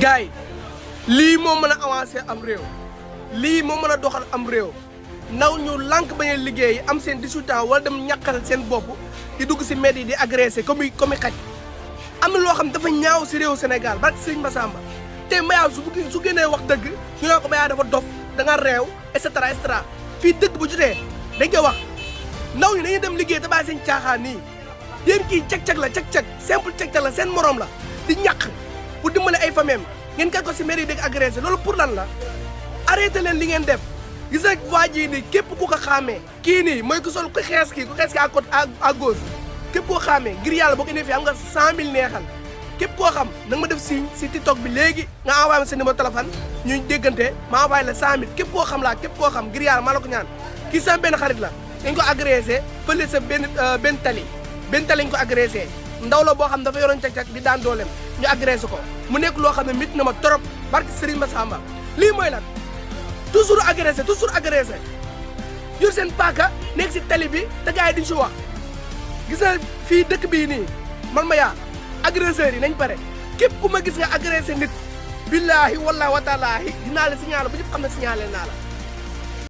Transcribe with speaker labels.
Speaker 1: gars yi lii moo mën a avancer am réew lii moo mën a doxal am réew ndaw ñu lànk bañ a liggéey am seen 18 ans wala dem ñàkkal seen bopp di dugg si mbedd yi di agressé comme xaj am na loo xam dafa ñaaw si réew Sénégal barke Sëriñ Massamba te Mbaye su génnee wax dëgg ñu ne ko Mbaye dafa dof da nga réew et cetera et cetera fii dëgg bu jotee dañ koy wax ndaw ñi dañuy dem liggéey te bàyyi seen caaxaan nii yéen kii cag-cag la cag-cag simple cag-cag la seen morom la di ñàq pour dimbale ay famem ngeen kat ko si mairie yi dégg agressé loolu pour lan la arrêté leen li ngeen def gis nga waa ji nii képp ku ko xaamee kii nii mooy ku sol ku xees ki à côté à gauche képp koo xaamee ngir yàlla boo ko indee fii am nga 100000 neexal képp koo xam na nga ma def signe si TikTok bi léegi nga envoyé ma sa numéro téléphone ñuy déggante ma envoyé la 100000 képp koo xam laa képp koo xam ngir yàlla maa la ko ñaan kii sama benn xarit la dañ ko agressé fële sa benn tali lañ ko agressé ndaw la boo xam dafa yoroon cag-cag di daan dooleem ñu agressé ko mu nekk loo xam ne mit na ma trop barke Serigne Massamba lii mooy lan toujours agressé yor seen paaka nekk si tali bi te gars yi duñ si wax gis na fii dëkk bii nii man ma yaa agresseurs yi nañ pare képp ku ma gis nga agressé nit billaahi wallaahi wa taalaahi dinaa la signalé ba ñëpp xam ne signalé naa la